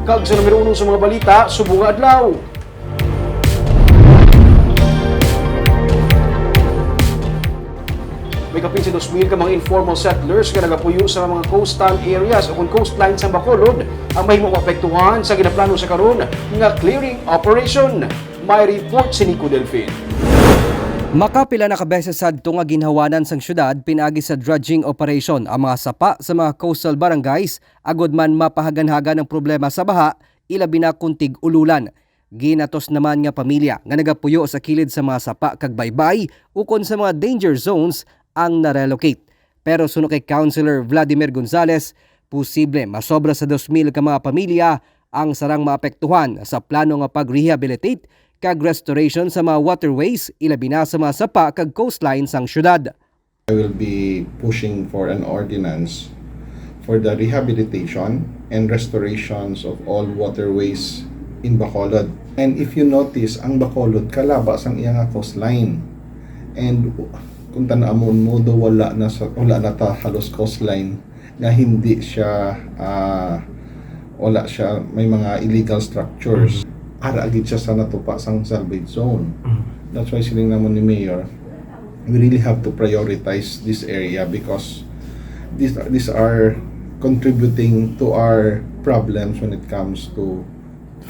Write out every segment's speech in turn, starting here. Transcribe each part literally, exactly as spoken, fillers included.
Kag sa numero uno sa mga balita subong nga adlaw, may kapin sa dos mil ka mga informal settlers nga nagapuyo sa mga coastal areas o kon coastline sa Bacolod ang mahimo maapektuhan sa ginaplano sa karon nga clearing operation. May report si Nico Delfin. Makapila na ka beses sadto nga ginhawanan sang syudad pinaagi sa dredging operation ang mga sapa sa mga coastal barangays agod man mapahaganhagan ang problema sa baha, ilabi na kon tig-ululan. Ginatos naman nga pamilya nga nagapuyo sa kilid sa mga sapa kag baybay ukon sa mga danger zones ang na-relocate. Pero suno kay Councilor Vladimir Gonzales, posible masobra sa dos mil ka mga pamilya ang sarang maapektuhan sa plano nga pag-rehabilitate kag restoration sa mga waterways, ilabi na sa mga sapa kag coastline sang syudad. I will be pushing for an ordinance for the rehabilitation and restorations of all waterways in Bacolod. And if you notice, ang Bacolod kalaba sang iya nga coastline. And kung tan-awon mo, do wala na sa, wala na ta halos coastline nga hindi siya, ah, wala siya, may mga illegal structures. Ara gid siya sa natupa sang salvage zone. That's why siling namon ni Mayor, we really have to prioritize this area because these, these are contributing to our problems when it comes to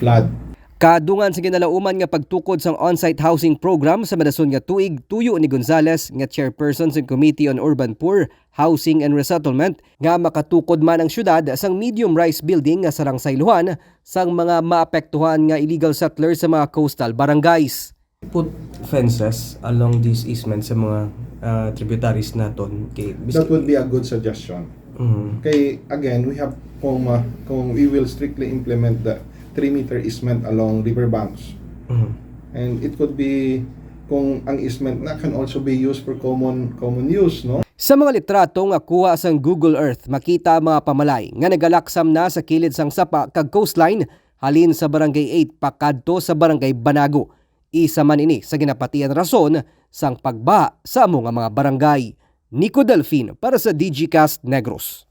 flood. Kadungan sa ginalauman nga pagtukod sang on-site housing program sa madason nga tuig, tuyo ni Gonzales nga chairperson sang Committee on Urban Poor, Housing and Resettlement nga makatukod man ang syudad sang medium-rise building nga sarang sayluhan sang mga maapektuhan nga illegal settlers sa mga coastal barangays. Put fences along this easement sa mga ah, tributaries naton kay That would be a good suggestion. Mhm. Kay again, we have kung uh, kung we will strictly implement the three meter easement along riverbanks. Mhm. And it could be kung ang easement na can also be used for common common use, no? Sa mga litrato nga kuha sang Google Earth, makita ang mga pamalay nga nagalaksam na sa kilid sang sapa kag coastline halin sa Barangay eight pakadto sa Barangay Banago. Isa man ini sa ginapatian rason sang pagbaha sa amo nga mga barangay. Nico Delfin para sa Digicast Negros.